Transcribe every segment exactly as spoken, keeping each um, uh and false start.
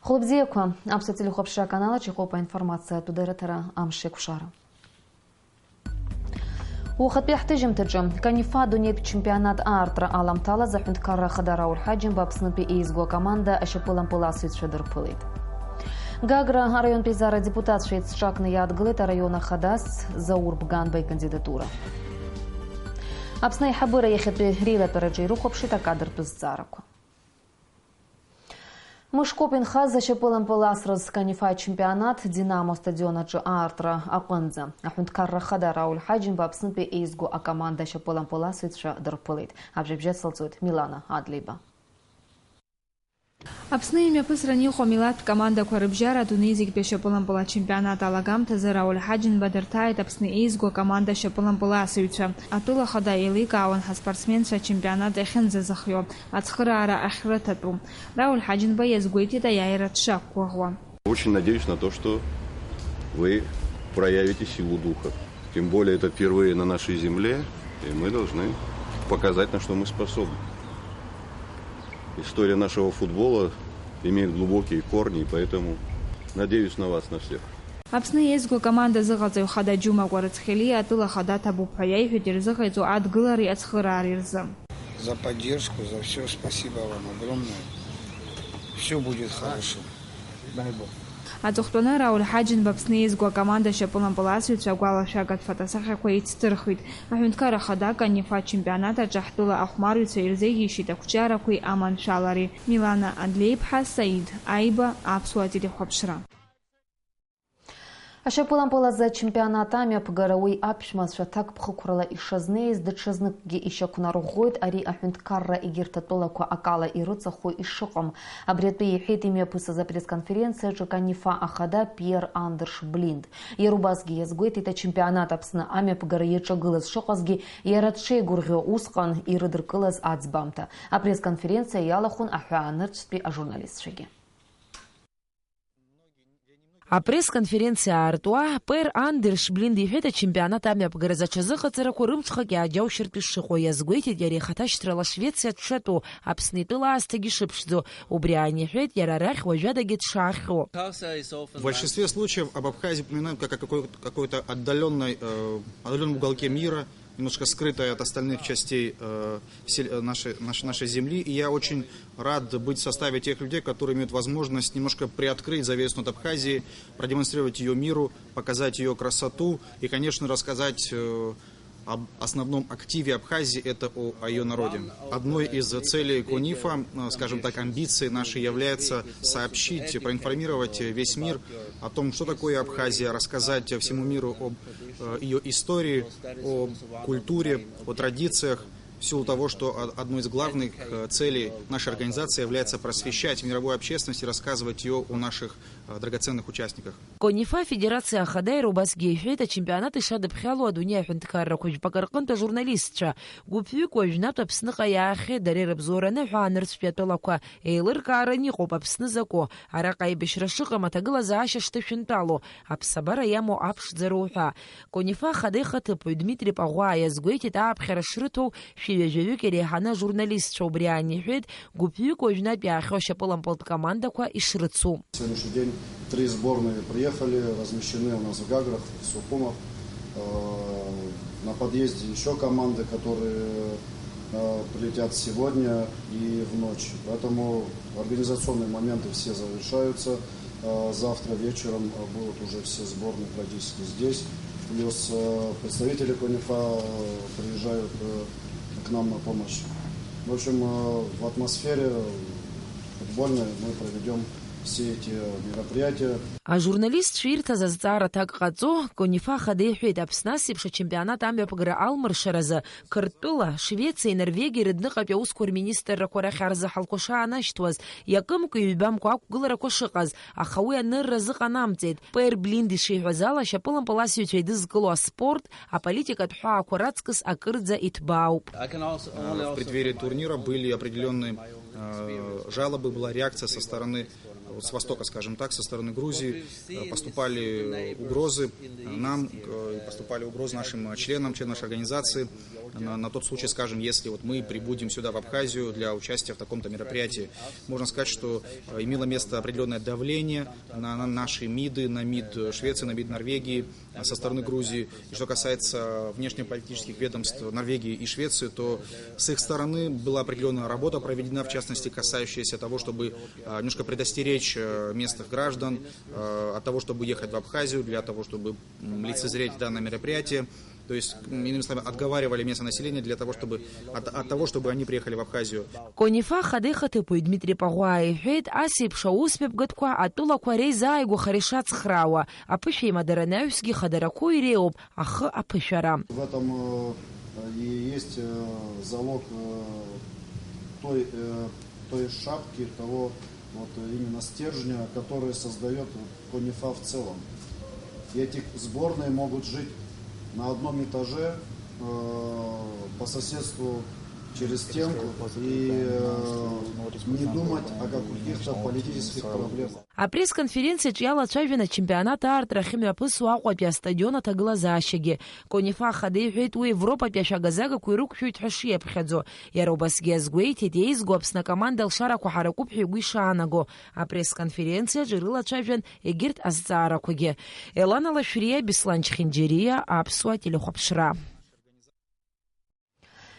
Хәылбзиақәа, аԥсуа телехәаԥшра аканалаҿ иҟоуп аинформациатә дырраҭара Амш еиқәшара. Уахатәи ҳҭыжьымҭаҿы, Канифа адунеитә чемпионат аартра аламҭалаз аҳәынҭқарра ахада Рауль Ҳаџьымба Аԥснытәи еизго акоманда ашьапылампыласыҩцәа дырԥылеит. Гагра араионтә еизара адепутатцәа еицҿакны иаадгылеит араион ахадас Заур Бганба икандидатура. Аԥсны аиҳабыра иахьатәи реилатәараҿы ирыхәаԥшит акадртә зҵаарақәа. Мышкоуп инхаз ашьапылампыласра зканифа ачемпионат Динамо стадион аҿы аартра аҟынӡа. Аҳәынҭқарра хада Рауль Ҳаџьымба Аԥснытәи еизго акоманда ашьапылампыласыҩцәа дырԥылеит. Абжьыбжьы ацылҵоит Милана Адлеиба. Аԥсны имҩаԥысран иҟоу амилаҭтә командақәа рыбжьара адунеи зегьтәи ашьапылампыл ачемпионат алагамҭазы Рауль Ҳаџьымба дырҭааит Аԥсны еизго акоманда ашьапылампыласыҩцәа. Атәыла хада еиликаауан ҳаспортсменцәа ачемпионат иахьынӡазыхио. Ацхыраара ахьрыҭатәу. Рауль Ҳаџьымба иазгәеиҭеит аиааира дшақәгәыӷуа. Очень надеюсь на то, что вы проявите силу духа. Тем более это впервые на нашей земле, и мы должны показать, на что мы способны. История нашего футбола имеет глубокие корни, и поэтому надеюсь на вас, на всех. Аԥсны еизго акоманда азыҟаҵаҩ хада Џьума Кәарацхелиа атәыла хада ҭабуп ҳәа иаиҳәеит ирзыҟаиҵо адгылареи ацхыраареи рзы. За поддержку, за всё спасибо вам огромное. Всё будет хорошо. Дай Бог. Аҵыхәтәаны Рауль Ҳаџьымба Аԥсны еизго акоманда ашьапылампыласыҩцәа агәалашәагатә фотосахьақәа еицдырхит. Аҳәынҭқарра хада Канифа ачемпионат аҿы ҳтәыла ахәмарҩцәа ирзеиӷьеишьеит ақәҿиарақәеи аманшәалареи. Милана Адлеиԥҳа, Саид Аиба, Аԥсуа телехәаԥшра. Ашьапылампылазы ачемпионат амҩаԥгара уи аԥшәмацәа ҭакԥхықәрала ишазнеиз, даҽазныкгьы ишьақәнарӷәӷәоит ари аҳәынҭқарра егьырҭ атәылақәа акала ирыҵахо ишыҟам. Абри атәы иҳәеит имҩаԥысыз апресс-конференциаҿы Канифа ахада Пиер Андерш Блинд. Иара убасгьы иазгәеиҭеит, ачемпионат Аԥсны амҩаԥгара иаҿагылаз шыҟазгьы, иара дшеигәырӷьо усҟан ирыдыркылаз аӡбамҭа. Апресс-конференциа иалахәын аҳәаанырцәтәи ажурналистцәагьы. Апресс-конференциа аартуа, Пер Андерш Блинд иҳәеит, ачемпионат амҩаԥгаразы аҽазыҟаҵарақәа рымҽхак иааџьаушьартә ишыҟоу, иазгәеиҭеит иара ихаҭашьҭрала Швециа дшатәу, Аԥсны итәыла аасҭагьы ишыԥшӡо. Убри аан иҳәеит, иара арахь уажәадагьы дшаахьоу. В большинстве случаев об Абхазии упоминают как о какой-то, какой-то отдалённой, э, отдалённом уголке мира, немножко скрытая от остальных частей, э, сель-, э, нашей, наш-, нашей земли. И я очень рад быть в составе тех людей, которые имеют возможность немножко приоткрыть завесу над Абхазией, продемонстрировать её миру, показать её красоту и, конечно, рассказать, э, об основном активе Абхазии, это о, о её народе. Одной из целей Конифа, э, скажем так, амбиции нашей является сообщить, проинформировать весь мир о том, что такое Абхазия, рассказать всему миру об, э, её истории, о культуре, о традициях, в силу того, что о-, одной из главных, э, целей нашей организации является просвещать мировую общественность и рассказывать её о наших, э, драгоценных участниках. Конифа афедерациа ахада иара убасгьы иҳәеит, ачемпионат ишадыԥхьало адунеи аҳәынҭқаррақәа жәпакы рҟынтә ажурналистцәа. Гәыԥҩык уажәнатә Аԥсныҟа иаахьеит, дара ирыбзоураны аҳәаанырцәтәи атәылақәа еилыркааран иҟоуп Аԥсны закәу. Араҟа аибашьра шыҟам, аҭагылазаашьа шҭышәынтәало, аԥсабара иамоу аԥшӡара уҳәа. Конифа ахада ихаҭыԥуаҩ Дмитри Паӷәаа иазгәеиҭеит, ааԥхьара шрыҭоу шәи ҩажәаҩык иреиҳаны ажурналистцәа, убри аан иҳәеит, гәыԥҩык уажәнатә иаахьоу ашьапылампылтә командақәа ишрыцу. На сегодняшний день три сборные приехали, размещены у нас в Гаграх, в Сухумах. Э, на подъезде ещё команды, которые, э, прилетят сегодня и в ночь. Поэтому организационные моменты все завершаются. Э, завтра вечером, э, будут уже все сборные практически здесь. Плюс, э, представители Конифа, э, приезжают, э, к нам на помощь. В общем, э, в атмосфере футбольной мы проведём все эти мероприятия. Ажурналистцәа ирҭаз азҵаара аҭак ҟаҵо, Конифа ахада иҳәеит, Аԥсны ас еиԥш ачемпионат амҩаԥгара алмыршаразы Қырҭтәыла, Швециеи Норвегиеи рыдныҟатәи аусқәа рминистррақәа рахь арзаҳалқәа шаанашьҭуаз, иакымкәа-ҩбамкәа ақәгыларақәа шыҟаз, аха уи анырра азыҟанамҵеит. Пер Блинд ишиҳәаз ала, ашьапылампыласыҩцәа еидызкыло аспорт, аполитикатә ҳәаақәа раҵкыс акырӡа иҭбаауп. А, в преддверии турнира были определённые, э, жалобы, была реакция со стороны, Вот с востока, скажем так, со стороны Грузии э, поступали угрозы э, нам, э, и поступали угрозы нашим э, членам, членам нашей организации, на, на тот случай, скажем, если вот мы прибудем сюда, в Абхазию, для участия в таком-то мероприятии. Можно сказать, что э, имело место определенное давление на, на наши МИДы, на МИД Швеции, на МИД Норвегии э, со стороны Грузии. И что касается внешнеполитических ведомств Норвегии и Швеции, то с их стороны была определенная работа проведена, в частности, касающаяся того, чтобы э, немножко предостеречь э, местных граждан э, от того, чтобы ехать в Абхазию, для того, чтобы м, лицезреть данное мероприятие. То есть, м, иными словами, отговаривали местное население для того, чтобы от, от того, чтобы они приехали в Абхазию. Конифа ахада ихаҭыԥуаҩ Дмитри Паӷәаа иҳәеит, ас еиԥш аусмҩаԥгатәқәа атәылақәа реизааигәахара ишацхраауа, аԥышәеимадара анаҩсгьы хадарақәоу иреиуоуп ахы аԥышәара. В этом э, и есть э, залог э, той, э, той шапки, того вот э, именно стержня, который создает Конифа в целом. И эти сборные могут жить на одном этаже э, по соседству через стенку и э, не думать о каких-то политических проблемах. Апресс-конференциаҿ иалацәажәон ачемпионат аартра ахьымҩаԥысуа Аҟәатәи астадион аҭагылазаашьагьы. Конифа ахада иҳәеит, уи Европатәи ашәага-загақәа ирықәшәоит ҳәа шиаԥхьаӡо. Иара убасгьы азгәеиҭеит, еизго Аԥсны акоманда алшарақәа ҳаракуп ҳәа игәы ишаанаго. Апресс-конференциаҿ ирылацәажәан егьырҭ азҵаарақәагьы. Елана Лашәриа, Беслан Чхинџьариа, Аԥсуа телехәаԥшра.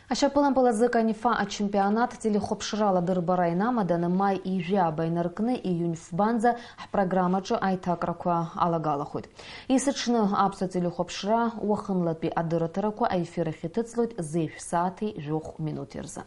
Ашьапылампыл азы Конифа ачемпионат телехәаԥшрала дырбара инамаданы, маи ҩажәи ааба инаркны, июнь фбанӡа ҳпрограммаҿы аиҭакрақәа алагалахоит. Есыҽны аԥсуа телехәаԥшра уахынлатәи адырраҭарақәа аефир ахь иҭыҵлоит зежә сааҭи жәохә минути рзы.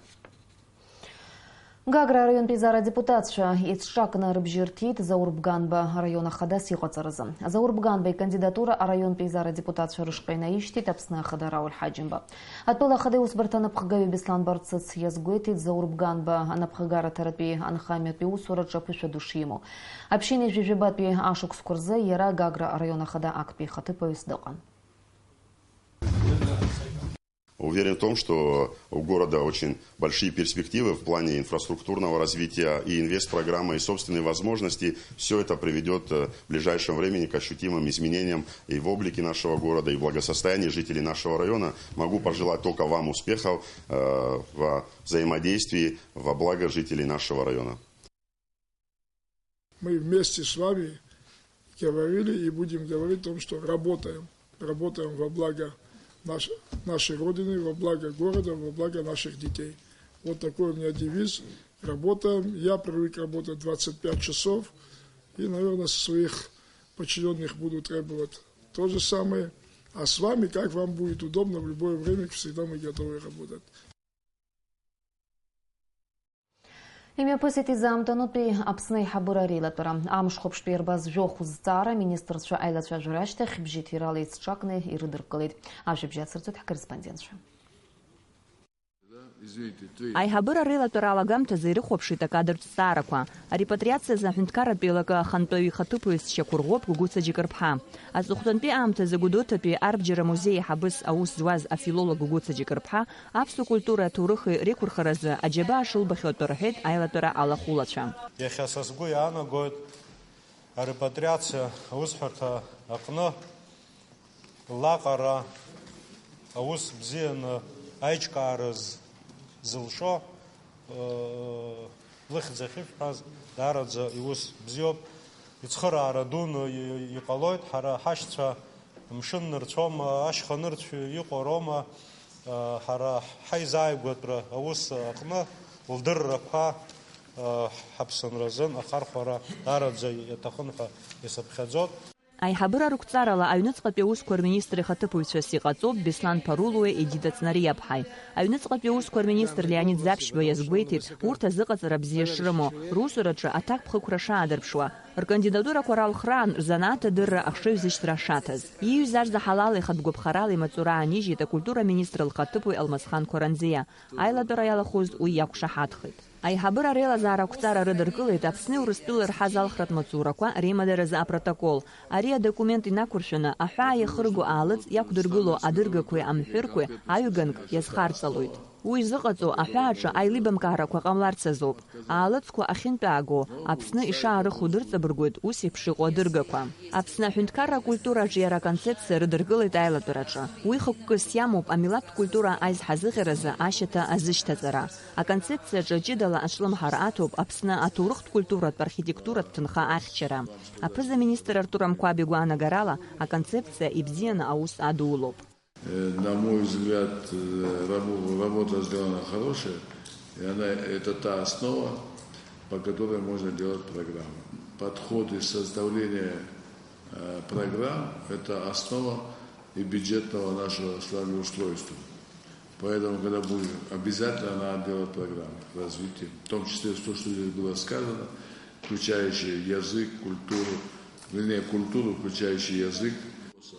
Гагра араионтә еизара адепутатцәа еицҿакны рыбжьы рҭиит Заур Бганба араион ахадас иҟаҵаразы. Заур Бганба икандидатура араионтә еизара адепутатцәа рышҟа инаишьҭит Аԥсны Ахада Рауль Ҳаџьымба. Атәыла Ахада иусбарҭа анаԥхгаҩы Беслан Барцыц иазгәеиҭеит Заур Бганба анапхгараҭаратәи анхамҩатәи усураҿы аԥышәа ду шимоу. Аԥшьынҩажәи жәабатәи ашықәсқәа рзы иара Гагра араион ахада актәи ихаҭыԥуаҩыс дыҟан. Уверен в том, что у города очень большие перспективы в плане инфраструктурного развития и инвестпрограмма, и собственные возможности. Все это приведет э, в ближайшем времени к ощутимым изменениям и в облике нашего города, и в благосостоянии жителей нашего района. Могу пожелать только вам успехов э, во взаимодействии во благо жителей нашего района. Мы вместе с вами говорили и будем говорить о том, что работаем. Работаем во благо наш, нашей Родины, во благо города, во благо наших детей. Вот такой у меня девиз. Работаем. Я привык работать двадцать пять часов. И, наверное, со своих подчиненных буду требовать то же самое. А с вами, как вам будет удобно, в любое время, всегда мы готовы работать. Имҩаԥысит изаамҭанытәи Аԥсны аиҳабыра реилатәара. Амш хәаԥштәы иарбаз жәохә зҵаара аминистрцәа аилацәажәара ашьҭахь бжьыҭирала еицҿакны ирыдыркылеит. Ажәабжь ацырҵоит ҳкорреспондентцәа. Аиҳабыра реилатәара алагамҭазы ирыхәаԥшит акадр ҭҵаарақәа. Арепатриациазы аҳәынҭқарратә еилакы ахантәаҩы ихаҭыԥуаҩыс дшьақәырӷәӷәоуп Гәыгәыца Џьыкырԥҳа. Аҵыхәтәантәи аамҭазы Гәдоуҭатәи арбџьара амузеи аиҳабыс аус зуаз афилолог Гәыгәыца Џьыкырԥҳа аԥсуа культуреи аҭоурыхи реиқәырхаразы аџьабаа шылбахьоу атәы рҳәеит аилатәара алахәылацәа. Иахьа са сгәы иаанагоит арепатриациа аусҳәарҭа аҟны лаҟара аус бзианы аиҿкаара з-, зылшо, э, лыхьӡ ахьышәҳәаз даараӡа иус бзиоуп. Ицхыраара дуны и-, иҟалоит, ҳара ҳашьцәа мшын нырцәома, ашьха нырцә иҟоу роума, э, ҳара ҳаизааигәатәра аус аҟны лдыррақәа, э, ҳаԥсынразын ахархәара даараӡа иаҭахын ҳәа исыԥхьаӡоит. Аиҳабыра рықәҵарала аҩныҵҟатәи аусқәа рминистр ихаҭыԥуаҩцәас иҟаҵоуп Беслан Ԥарулуеи Едита Ҵнариаԥҳаи. Аҩныҵҟатәи аусқәа рминистр Леонид Заԥшьба иазгәеиҭеит урҭ азыҟаҵара бзиа шрымоу, русураҿы аҭакԥхықәра шаадырԥшуа, ркандидатурақәа ралхраан рзанааҭ адырра ахшыҩзышьҭра шаҭаз. Ииҩыз ажәа ҳалал ихатә гәаԥхарала имаҵура аанижьит акультура аминистр лхаҭыԥуаҩ Алмасхан Қәаранӡиа. Аилатәара иалахәыз уи иақәшаҳаҭхеит. Аиҳабыра реилазаара ақәҵара рыдыркылеит Аԥсни Урыстәылеи рҳаз алхратә маҵзурақәа реимадаразы апротокол. Ари адокумент инақәыршәаны, аҳәаа иахырго аалыҵ иақәдыргыло адыргақәеи амҳәырқәеи аҩганк иазхарҵалоит. Уи зыҟаҵоу аҳәааҿы аилибамкаарақәа ҟамларц азоуп. Аалыҵқәа ахьынтәааго, Аԥсны ишаарыху дырҵабыргуеит ус еиԥш иҟоу адыргақәа. Аԥсны аҳәынҭқарра акультураҿы иара аконцепциа рыдыркылеит аилатәараҿы. Уи хықәкыс иамоуп амилаҭтә культура аизҳазыӷьаразы ашьаҭа азышьҭаҵара. Аконцепциаҿы ҷыдала аҿлымҳара аҭоуп Аԥсны аҭоурыхтә культуратә архитектуратә ҭынха ахьчара. Аԥыза-министр Артур Амқәаб игәаанагарала, аконцепциа ибзианы аус адулоуп. Э, на мой взгляд, э, рабо-, работа сделана хорошая, и она, это та основа, по которой можно делать программу. Подходы составления, э, программ — это основа и бюджетного нашего с вами устройства. Поэтому, когда будем, обязательно надо делать программы развития, в том числе то, что здесь было сказано, включающие язык, культуру, вернее, культуру, включающий язык.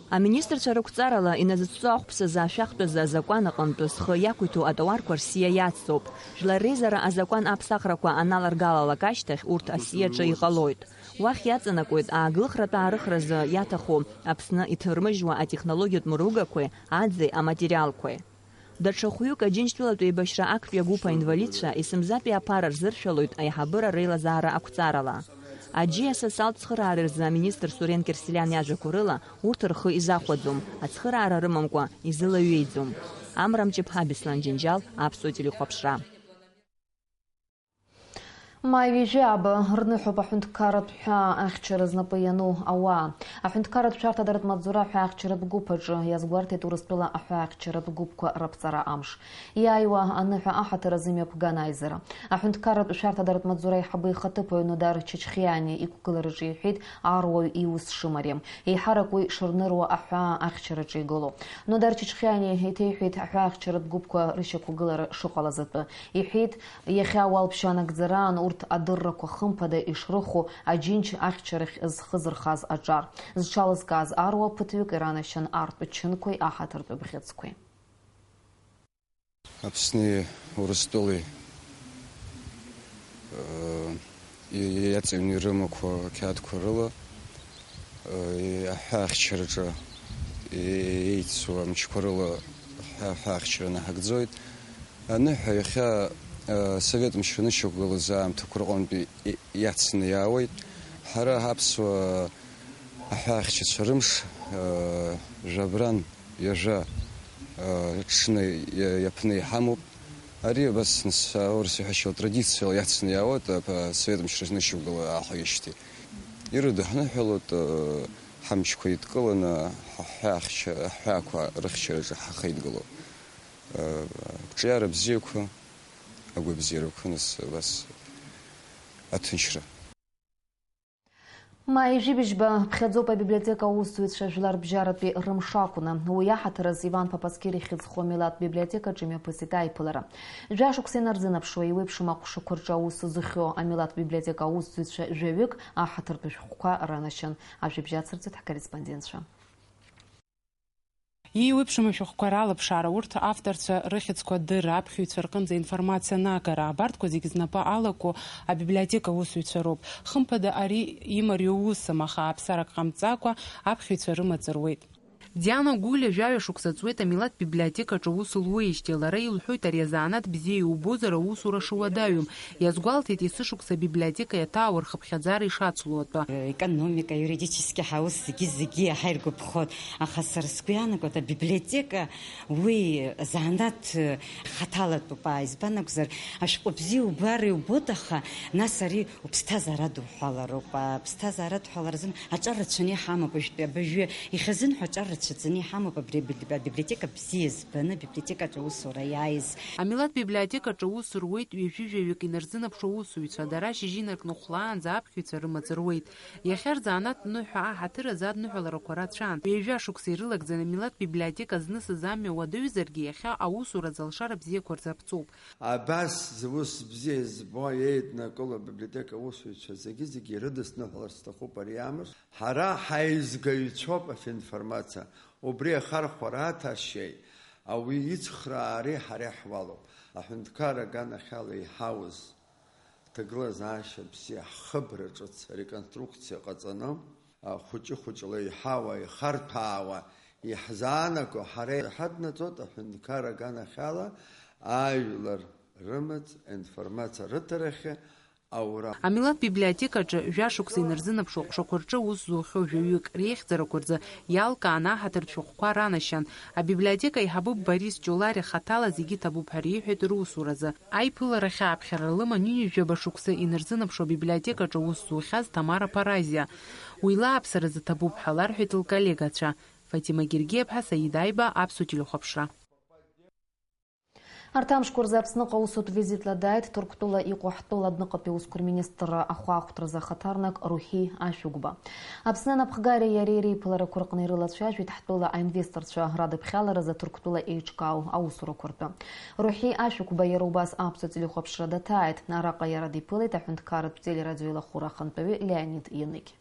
Аминистрцәа рықәҵарала иназыҵҵо ахәԥсазы ашәахтәазы азакәан аҟынтәы зхы иақәиҭу атауарқәа рсиа иацҵоуп. Жәлар реизара азакәан аԥсахрақәа аналаргалалак ашьҭахь урҭ асиаҿы иҟалоит. Уахь иаҵанакуеит ааглыхратә аарыхразы иаҭаху Аԥсны иҭырмыжьуа атехнологиатә мыругақәеи аӡи аматериалқәеи. Даҽа хәҩык Аџьынџьтәылатә еибашьра актәи агәыԥ аинвалидцәа есымзатәи аԥара рзыршәалоит аиҳабыра реилазаара ақәҵарала. Аџьиа са салт цхыраара рзы аминистр Сурен Кьырсилиан иажәақәа рыла, урҭ рхы изахәаӡом, ацхыраара рымамкәа изылаҩеиӡом. Амра Мҷыԥҳа, Беслан Џьынџьал, Аԥсуа телехәаԥшра. Ма ҩажәи ааба рныҳәоуп аҳәынҭқарратә ҳәаа ахьчара знапы иану ауаа. Аҳәынҭқарратә шәарҭадаратә маҵзура аҳәаахьчаратә гәыԥ аҿы иазгәарҭеит Урыстәыла аҳәаахьчаратә гәыԥқәа раԥҵара амш. Иааиуа аныҳәа аҳаҭыр азы имҩаԥган аизара. Аҳәынҭқарратә шәарҭадаратә маҵзура аиҳабы ихаҭыԥуаҩ Нодар Чачхиани иқәгылараҿы иҳәеит аруаҩ иус шымариам. Еиҳарак уи шырныруа аҳәаа ахьчараҿы игылоу. Нодар Чачхиани еиҭеиҳәеит аҳәаахьчаратә гәыԥқәа рышьақәгылара шыҟалаз атәы. Иҳәеит, иахьа уалԥшьа анагӡараан урҭ адыррақәа хымԥада ишрыху Аџьынџь ахьчарахь зхы зырхаз аҿар. Зҽалызкааз аруа ԥыҭҩык иранашьан артә чынқәеи аҳаҭыртә бӷьыцқәеи. Аԥсни Урыстәылеи, э, и-, иаҵаҩны ирымақәа ақьаадқәа рыла, э, и-, аҳәаахьчараҿы и-, еицу амчқәа рыла аҳәа-, аҳәаахьчара наҳагӡоит. Аныҳәа иахьа, э, Совет мчра анышьақәгылаз аамҭақәа рҟынтәи и-, иацны иаауеит. Ҳара ҳаԥсуа аҳәаахьчацәа рымш, э, жәабран ҩажәа, э, ҽны иа-, иаԥны иҳамоуп. Ари абас, нас, аурыс иҳәашьала, традициала иацны иаауеит, а, Совет мчра анышьақәгыла аахижьҭеи. Ирыдҳныҳәалоит, э, ҳамчқәа еидкыланы ҳа-, ҳҳәаахьча-, ҳҳәаақәа рыхьчараҿы ҳахеидгыло. Э, ақәҿиара бзиақәа, агәабзиарақәа, нас, абас, аҭынчра. Ма ижәибжьба ԥхьаӡоуп абиблиотека аусзуҩцәа жәлар бжьаратәи рымш акәны. Уи аҳаҭыр азы Иван Папасқьыр ихьӡ зху амилаҭ библиотекаҿы имҩаԥысит аиԥылара. Жәашықәса инарзынаԥшуа еиуеиԥшым акәшақәа рҿы аус зыхиоу амилаҭ библиотека аусзуҩцәа жәаҩык аҳаҭыртә шәҟәқәа ранашьан. Ажәабжь ацырҵеит ҳкорреспондентцәа. Иеиуеиԥшым ашәҟәқәа ралаԥшаара, урҭ авторцәа рыхьӡқәа адырра, аԥхьаҩцәа рҟынӡа аинформациа анагара, абарҭқәа зегьы знапы алаку абиблиотека аусзуҩцәа роуп. Хымԥада, ари имариоу усым, аха ааԥсарак ҟамҵакәа аԥхьаҩцәа рымаҵ руеит. Диана Гәлиа жәаҩа шықәса ҵуеит амилаҭ библиотекаҿы аус луеижьҭеи. Лара илҳәоит, ари азанааҭ бзиа иубозар, аусура шуадаҩым. Иазгәалҭеит, есышықәса абиблиотека иаҭаау рхыԥхьаӡара ишацло атәы. Економика, юридически ҳаус зегьы-зегьы иаҳа иргәаԥхоит, аха сара сгәы иаанагоит, абиблиотека уи занааҭ хаҭалатәуп, избан акәзар, ашәҟәы бзиа убар иубоит, аха нас ари уԥсҭазаара дуҳәалароуп. Аԥсҭазаара дуҳәаларазын аҿар рацәаны иҳамоуп, уажәтәи абыржәы ихазын ҳәа аҿар рацәаӡаны иҳамоуп, абри абибли-, абиблиотека бзиа збаны абиблиотекаҿы аусура иааиз. Амилаҭ библиотекаҿы аус руеит ҩажәи жәаҩык инарзынаԥшуа аусзуҩцәа, дара шьыжьынрак ныхәлаанӡа аԥхьаҩцәа рымаҵ руеит. Иахьа рзанааҭ ныҳәа аҳаҭыр азы адныҳәаларақәа рацәан. Ҩажәа шықәса ирылагӡаны амилаҭ библиотека знысыз амҩа уадаҩзаргьы, иахьа аусураӡа алшара бзиақәа рзаԥҵоуп. Абас зус бзиа избо еиднакыло абиблиотека аусзуҩцәа зегьы-зегьы ирыдысныҳәалар сҭахуп ари амш. Ҳара ҳаизгаҩцәоуп афинформациа. Убри ахархәара аҭашьеи ауаҩы ицхраареи ҳара иаҳуалуп. Аҳәынҭқарра аганахьала иҳауз ҭагылазаашьа бзиа ҳхыбра ҿыц ареконструкциа ҟаҵаны, хәыҷы-хәыҷла иҳауа, ихарҭәаауа иаҳзаанаго ҳара иҳаднаҵоит аҳәынҭқарра аганахьала Ажәлар рымаҵ аинформациа рыҭарахьы аура. Амилаҭ библиотекаҿы жәашықәса инарзынаԥшуа аҟәшақәа рҿы аус зухьоу жәаҩык реихьӡарақәа рзы иалкааны аҳаҭыртә шәҟәқәа ранашьан. Абиблиотека аиҳабы Борис Ҷолари хаҭала зегьы ҭабуп ҳәа риҳәеит русуразы. Аиԥыларахь ааԥхьара лыман ҩажәаба шықәса инарзынаԥшуа абиблиотекаҿы аус зухьаз Ҭамара Паразиа. Уи лааԥсаразы ҭабуп ҳәа ларҳәеит лколлегацәа. Фатима Гергиаԥҳа, Саид Аиба, Аԥсуа телехәаԥшра. Арҭ амшқәа рзы Аԥсныҟа аусутә визитла дааит Ҭырқәтәыла иҟоу ҳтәыла адәныҟатәи аусқәа рминистрра ахәаахәҭразы ахаҭарнак Рухьи Ашәыгәба. Аԥсны анапхгареи иареи реиԥыларақәа рҟны ирылацәажәеит ҳтәыла аинвесторцәа радыԥхьаларазы Ҭырқәтәыла еиҿкаау аусурақәа ртәы. Рухьи Ашәыгәба иара убас аԥсуа телехәаԥшра даҭааит. Араҟа иара диԥылеит аҳәынҭқарратә телерадиоеилахәыра ахантәаҩы Леонид Ианыгь.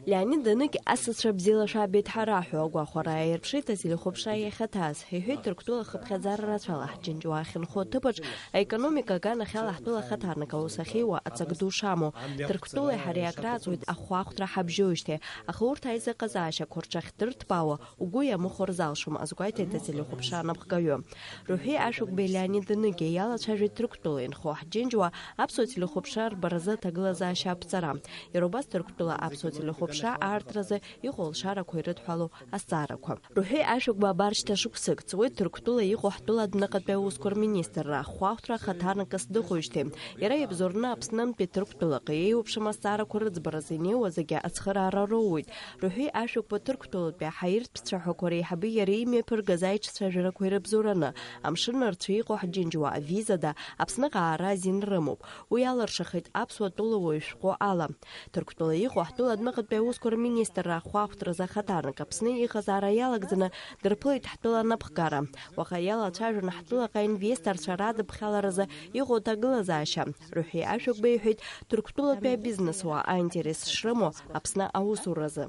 Леонид Даныгь асасцәа бзиала шәаабеит ҳәа раҳәо агәахәара ааирԥшит ателехәаԥшра иахьаҭаз, иҳәеит Ҭырқәтәыла хыԥхьаӡара рацәала ҳџьынџьуаа ахьынхо аҭыԥаҿ аекономика аганахьала ҳтәыла ахаҭарнак аус ахьиуа ацак ду шамоу. Ҭырқәтәылеи ҳареи акрааҵуеит ахәаахәҭра ҳабжьоижьҭеи, аха урҭ аизыҟазаашьақәа рҿы ахьдырҭбаауа угәы иамыхәар залшом, азгәеиҭеит ателехәаԥшра анапхгаҩы. Рухьи Ашәыгәбеи Леонид Даныги иалацәажәеит Ҭырқәтәыла инхо ҳџьынџьуаа аԥсуа телехәаԥшра рбаразы аҭагылазаашьа аԥҵара. Иара убас Ҭырқәтәыла аԥсуа телехәаԥшра аартразы иҟоу алшарақәа ирыдҳәалоу азҵаарақәа. Рухьи Ашәыгәба абар шьҭа шықәсык ҵуеит Ҭырқәтәыла иҟоу ҳтәыла адәныҟатәи аусқәа рминистрра ахәаахәҭра ахаҭарнакс дыҟоижьҭеи. Иара ибзоураны Аԥснынтәи Ҭырқәтәылаҟа еиуеиԥшым азҵаарақәа рыӡбаразы инеиуа зегьы ацхыраара роуеит. Рухьи Ашәыгәба Ҭырқәтәылатәи аҳаиртә цәаҳәақәа реиҳаби иареи имҩаԥыргаз аиҿцәажәарақәа ирыбзоураны, амшын нырцә иҟоу ҳџьынџьуаа авиза ада Аԥсныҟа аара азин рымоуп. Уи алыршахеит аԥсуа тәылауаҩ шәҟәы ала. Ҭырқәтәыла иҟоу ҳтәыла адәныҟатәи аусқәа рминистрра ахәаахәҭразы ахаҭарнак Аԥсны иҟазаара иалагӡаны дырԥылеит ҳтәыла анапхгара. Уаҟа иалацәажәон ҳтәылаҟа аинвесторцәа радыԥхьаларазы иҟоу аҭагылазаашьа. Рухьи Ашәыгәба иҳәеит, Ҭырқәтәылатәи абизнесуаа аинтерес шрымоу Аԥсны аусуразы.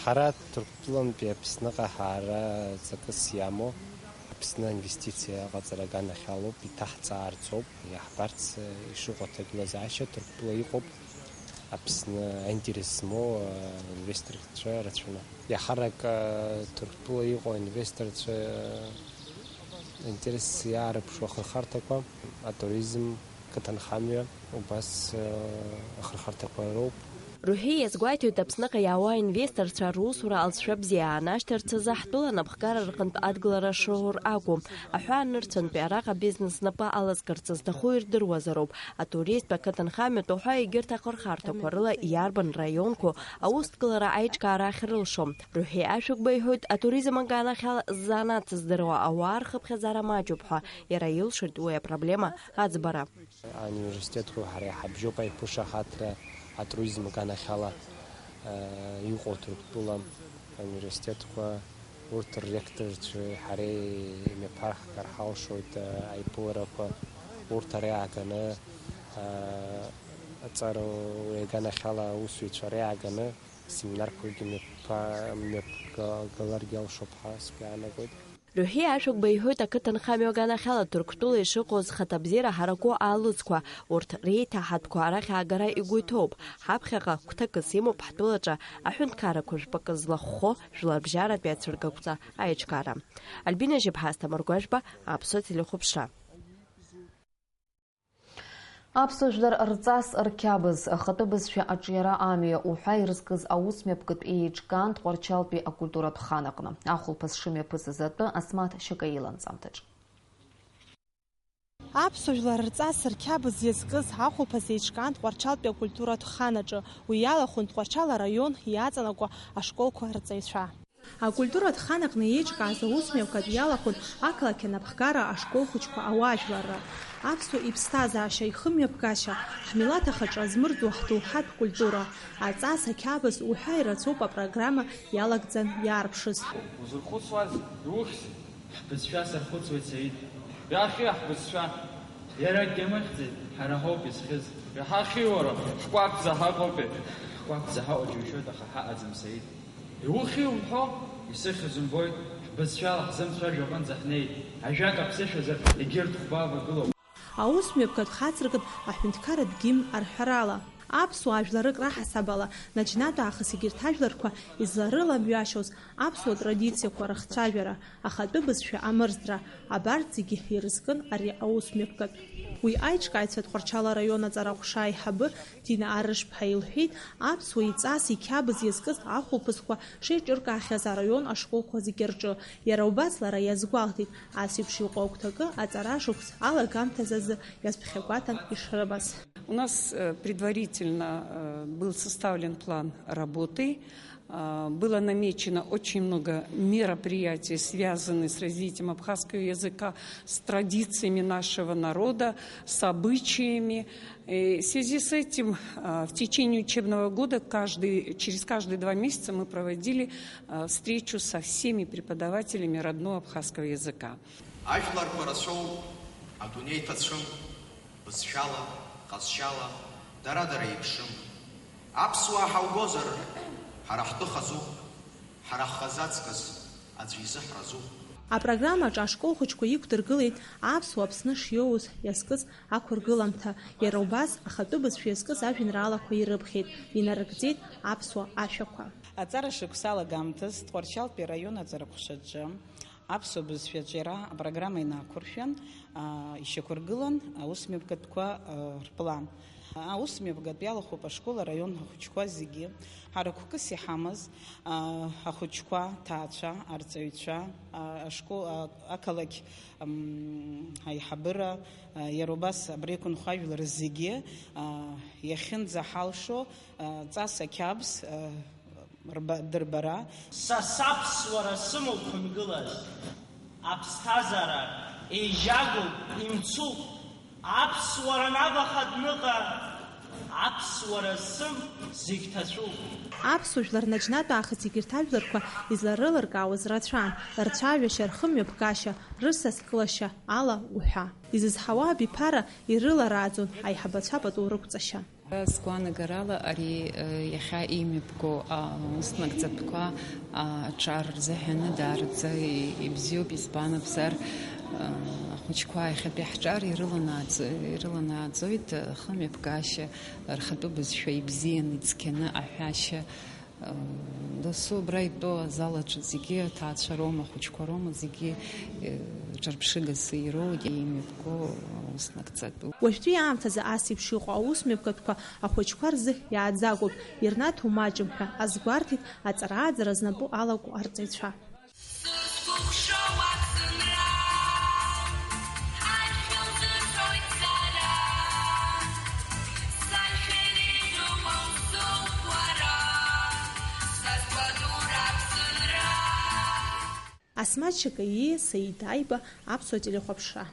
Ҳара Ҭырқәтәылантәи Аԥсныҟа ҳаара ҵакыс иамоу, Аԥсны аинвестициа аҟаҵара аганахьалоуп, иҭаҳҵаарц ауп, иаҳбарц, ишыҟоу аҭагылазаашьа Ҭырқәтәыла иҟоуп, Аԥсны аинтерес змоу аинвесторцәа рацәаны. Иаҳарак Ҭырқәтәыла иҟоу аинвесторцәа аинтерес иаарыԥшу ахырхарҭақәа, атуризм, қыҭанхамҩа, убас ахырхарҭақәа роуп. Рухьи иазгәеиҭоит, Аԥсныҟа иаауа аинвесторцәа русура алҵшәа бзиа аанашьҭырц азы ҳтәыла анапхгара рҟынтә адгылара шроур акәу. Аҳәаанырцәынтәи араҟа бизнес знапы алазкырц зҭаху ирдыруазароуп. Атуристтә, ақыҭанхамҩатә уҳәа егьырҭ ахырхарҭақәа рыла иарбан раионқәоу аусҭгылара аиҿкаара ахьрылшо. Рухьи Ашәыгәба иҳәоит, атуризм аганахьала ззанааҭ здыруа ауаа рхыԥхьаӡара маҷуп ҳәа, иара илшоит уи апроблема аӡбара. Ауниверситетқәеи ҳареи ҳабжьоуп аиқәышаҳаҭра атуризм аганахьала, э, иҟоу Ҭырқәтәыла ауниверситетқәа, урҭ рректорцәеи ҳареи имҩаԥаҳгар ҳалшоит, э, аиԥыларақәа, урҭ ари ааганы, э, аҵара уи аганахьала аусзуҩцәа ари ааганы, семинарқәагьы мҩаԥа-, мҩаԥга-, галаргьы алшоуп ҳәа сгәы иаанагоит. Рухьи Ашәыгәба иҳәоит, ақыҭанхамҩа аганахьала Ҭырқәтәыла ишыҟоу зхаҭабзиара ҳараку аалыҵқәа, урҭ реиҭаҳатәқәа арахь аагара игәы иҭоуп. Ҳаԥхьаҟа гәҭакыс имоуп ҳтәылаҿы аҳәынҭқаррақәа жәпакы злахәхо Жәларбжьаратәи ацәыргақәҵа аиҿкаара. Альбина Жьаԥҳа, Асҭамыр Гәажәба, Аԥсуа телехәаԥшра. Аԥсуа жәлар рҵас рқьабз, ахатәы бызшәа аҿиара амҩа уҳәа ирызкыз аусмҩаԥгатә еиҿкаан Тҟәарчалтәи акультуратә хан аҟны. Ахәылԥаз шымҩаԥысыз атәы Асмаҭ Шьакаиа иланҵамҭаҿ. Аԥсуа жәлар рҵас рқьабз иазкыз ахәылԥаз еиҿкаан Тҟәарчалтәи акультуратә хан аҿы, уи иалахәын Тҟәарчал араион иаҵанакуа ашколқәа рҵаҩцәа. Акультуратә хан аҟны еиҿкааз аусмҩаԥгатә иалахәын ақалақь анапхгара, ашкол хәыҷқәа, ауаажәларра. Аԥсуа иԥсҭазаашьа ихымҩаԥгашьа, ҳмилаҭ ахаҿра змырӡуа ҳдоуҳатә культура, аҵас, ақьабз уҳәа ирацәоуп апрограмма иалагӡан иаарԥшыз. Узырхәыцуаз иухьзеи? Ҳбызшәа сархәыцуеит, Саид. Иахьхьи ҳбызшәа? Иара акгьы амыхьӡеит, ҳара ҳауп изхьыз. Иҳахьи уара? Ҳкәакәӡа ҳаҟоупеи. Ҳкәакәӡа ҳаҟоу џьушьоит, аха ҳаҟаӡам, Саид. Иухьи умҳәо? Исыхьыз умбои, ҳбызшәала ҳзымцәажәо аҟынӡа ҳнеит. Ажәак аԥсышәазар, егьырҭ хәба авагылоуп. Аусмҩаԥгатә хацыркын аҳәынҭқарратә гимн арҳәарала. Аԥсуаа жәларык раҳасаб ала, наџьнатә аахыс егьырҭ ажәларқәа изларыламҩашьоз аԥсуа традициақәа рыхцәажәара, ахатәы бызшәа амырӡра, абарҭ зегьы ирызкын ари аусмҩаԥгатә. Уи аиҿкааҩцәа Тҟәарчал араион аҵараҟәша аиҳабы Дина Арышԥҳа илҳәеит, аԥсуа иҵас иқьабз иазкыз ахәылԥазқәа шеиҿыркаахьаз араион ашколқәа зегьы рҿы. Иара убас лара иазгәалҭеит, ас еиԥш иҟоу агәҭакы аҵара шықәс алагамҭазы азы иазԥхьагәаҭан ишрымаз. У нас, э, предварительно, э, был составлен план работы. А, было намечено очень много мероприятий, связанных с развитием абхазского языка, с традициями нашего народа, с обычаями. И в связи с этим, а, в течение учебного года каждый, через каждые два месяца мы проводили, а, встречу со всеми преподавателями родного абхазского языка. Ажәларқәа рацәоуп, адунеи ҭацәым, бызшәала, ҟазшьала, дара-дара еиԥшым. Аԥсуаа ҳаугозар, ҳара ҳтәы хазуп, ҳара ҳхазы аҵкыс аӡәы изы ҳразуп. Апрограммаҿы ашкол хәыҷқәа иқәдыргылеит аԥсуа Аԥсны шиоуз иазкыз ақәыргыламҭа, иара убас ахатәы бызшәа иазкыз ажәеинраалақәа ирыԥхьеит, инарыгӡеит аԥсуа ашәақәа. Аҵара шықәса алагамҭаз Тҟәарчалтәи араион аҵарахәшаҿы аԥсуа бызшәа аҿиара апрограмма инақәыршәан, аа, ишьақәыргылан аусмҩаԥгатәқәа, аа, рплан. Аусмҩаԥгатә иалахәуп ашкол араион ахәыҷқәа зегьы, ҳара қәкыс иҳамаз, аа, ахәыҷқәа, ҭаацәа, арҵаҩцәа, аа, ашкол, аа, ақалақь, м, аиҳабыра, аа, иара убас абра иқәынхо ажәлар зегьы, аа, иахьынӡаҳалшо, аа, ҵас ақьабз, аа, рба-, дырбара. Са саԥсуара сымоуп хымгылаз, аԥсҭазаара еижьагоуп, имцуп, аԥсуара набахатә ныҟа, аԥсуара сым зегь ҭацәуп. Аԥсуа жәлар наџьнатә аахыс егьырҭ ажәларқәа изларылыркаауаз рацәан, рцәажәашьа, рхымҩаԥгашьа, рысаскылашьа ала уҳәа. Изызҳауа абиԥара ирыларааӡон аиҳабацәа пату рықәҵашьа. Сгәаанагарала, ари, э, иахьа имҩаԥго, а, уснагӡатәқәа, а, аҿар рзыҳәаны даараӡа и-, ибзиоуп, избан акәзар, а, ахәыҷқәа иахьатәи ҳҿар ирыланааӡо-, ирыланааӡоит, а, хымҩаԥгашьа, рхатәы бызшәа ибзианы, ицқьаны аҳәашьа, Досу абра итәоу азал аҿы зегьы аҭаацәа роума, ахәыҷқәа роума, зегьы, э, ҿырԥшыгас ироуит, имҩаԥго аус нагӡатәуп. Уажәтәи аамҭазы ас еиԥш иҟоу аусмҩаԥгатәқәа ахәыҷқәа рзы иааӡагоуп, ирнаҭо маҷым ҳәа азгәарҭеит аҵара-ааӡара знапы алаку арҵаҩцәа. Сызкәыхшоу аԥсынра, ҳашәа лзыҳәоит сара, сашәа ирыхәо усоуп уара, сазгәадур аԥсынра. Асмаҭ Шакаииа, Саид Аиба, Аԥсуа телехәаԥшра.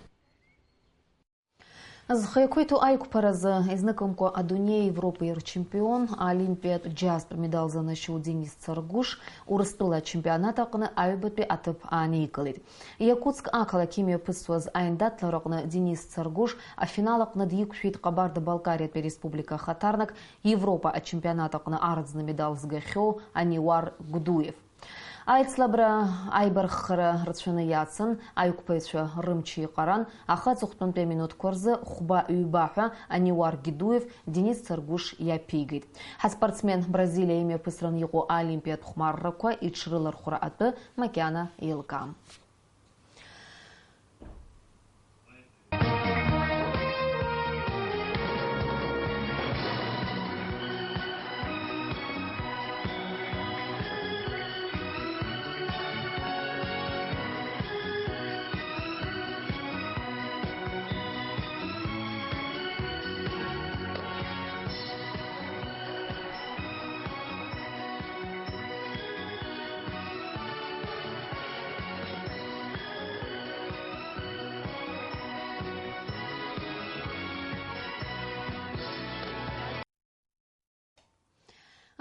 Зхы еиқәиҭу аиқәԥаразы, изныкымкәа адунеи, Европеи рчемпион, олимпиатә џьазтә медал занашьоу Денис Царгәыш Урыстәыла ачемпионат аҟны аҩбатәи аҭыԥ ааникылеит. Иакутск ақалақь имҩаԥысуаз аиндаҭлара аҟны Денис Царгәыш афинал аҟны диқәшәеит Ҟабарда-Балкариатәи ареспублика ахаҭарнак, Европа ачемпионат аҟны арӡны медал згахьоу Аниуар Гәдуев. Аицлабра аибарххара рацәаны иацын, аиқәԥаҩцәа рымч еиҟаран, аха аҵыхәтәантәи аминуҭқәа рзы хәба-ҩба ҳәа Аниуар Гидуев Денис Царгәыш иаԥигеит. Ҳаспортсмен Бразилиа имҩаԥысран иҟоу аолимпиатә хәмаррақәа иҽрылархәра атәы макьана еилкаам.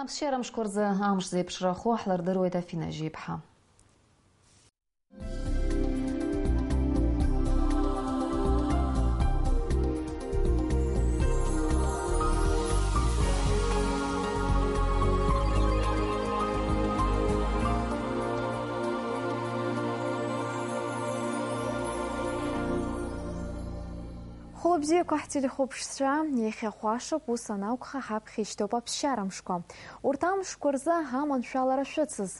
Аԥсшьара мшқәа рзы амш зеиԥшрахо ҳлырдыруеит Афина Жьеиԥҳа. Бзиақәа ҳтелехәаԥшцәа, иахьа хәашак ус анакәха ҳаԥхьа ишьҭоуп аԥсшьара мшқәа. Урҭ амшқәа рзы аманшәалара шәыцыз.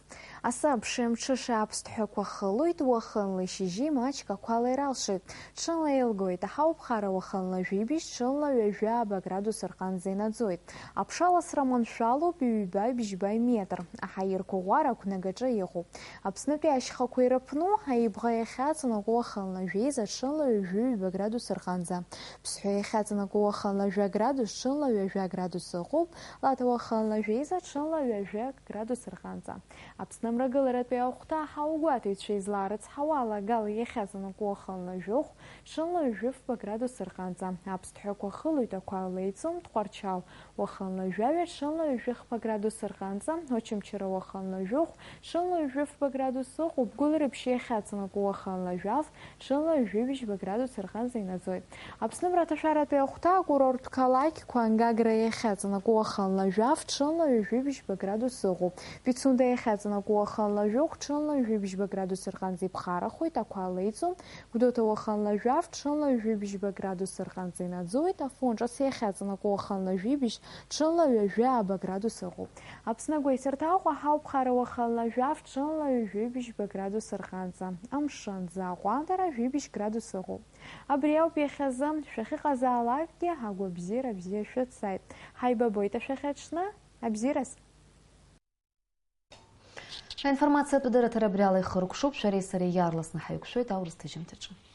Асы аԥшеи амҽышеи аԥсҭҳәақәа хылоит, уахынла ишьыжьи маҷк ақәала иралшоит. Ҽынла еилгоит, аҳауԥхара уахынла жәибжь, ҽынла ҩажәа аба градус рҟынӡа инаӡоит. Аԥша ласра маншәалоуп ҩба-бжьба метр. Аҳаирқәа ӷәӷәара ақәнагаҿы иҟоуп. Аԥснытәи ашьхақәа ирыԥну, аибӷа иахьаҵанакуа уахынла жәеиза, ҽынла ҩажәи ҩба градус рҟынӡа. Ԥсҳәа иахьаҵанакуа уахынла жәа градус, ҽынла ҩажәа градус ыҟоуп. Лаҭа уахынла жәеиза, ҽынла ҩажәа градус рҟынӡа. Аԥсны амрагыларатәи ахәҭа ҳаугәаҭаҩцәа излаарыцҳауа, алагала иахьаҵанакуа уахынла жәохә, ҽынла ҩажәи фба градус рҟынӡа. Аԥсҭҳәақәа хылоит, ақәа леиӡом, Тҟәарчал уахынла жәаҩа, ҽынла ҩажәи хба градус рҟынӡа. Очамчыра уахынла жәохә, ҽынла ҩажәи фба градус ыҟоуп. Гәылрыԥшь иахьаҵанакуа уахынла жәаф, ҽынла ҩажәи бжьба градус рҟынӡа инаӡоит. Аԥсны амраҭашәаратәи ахәҭа акурорттә қалақьқәа, Гагра иахьаҵанакуа уахынла жәаф, ҽынла ҩажәи бжьба градус ыҟоуп. Пицунда иахьаҵанакуа уахынла жәохә, ҽынла ҩажәи бжьба градус рҟынӡа иԥхарахоит, ақәа леиӡом. Гәдоуҭа уахынла жәаф, ҽынла ҩажәи бжьба градус рҟынӡа инаӡоит. Афон ҿыц иахьаҵанакуа уахынла жәибжь, ҽынла ҩажәи ааба градус ыҟоуп. Аԥсны агәеисырҭа Аҟәа ҳауԥхара уахынла жәаф, ҽынла ҩажәи бжьба градус рҟынӡа. Амшын аӡы аҟәандара жәибжь градус ыҟоуп. Абри ауп иахьазы, шәахьыҟазаалакгьы агәабзиара бзиа шәыцзааит. Ҳаибабоит ашәахьаҽны, абзиараз! Аинформациатә дырраҭара абри ала ихыркәшоуп, шәареи сареи иаарласны ҳаиқәшәоит аурыс ҭыжьымҭаҿы.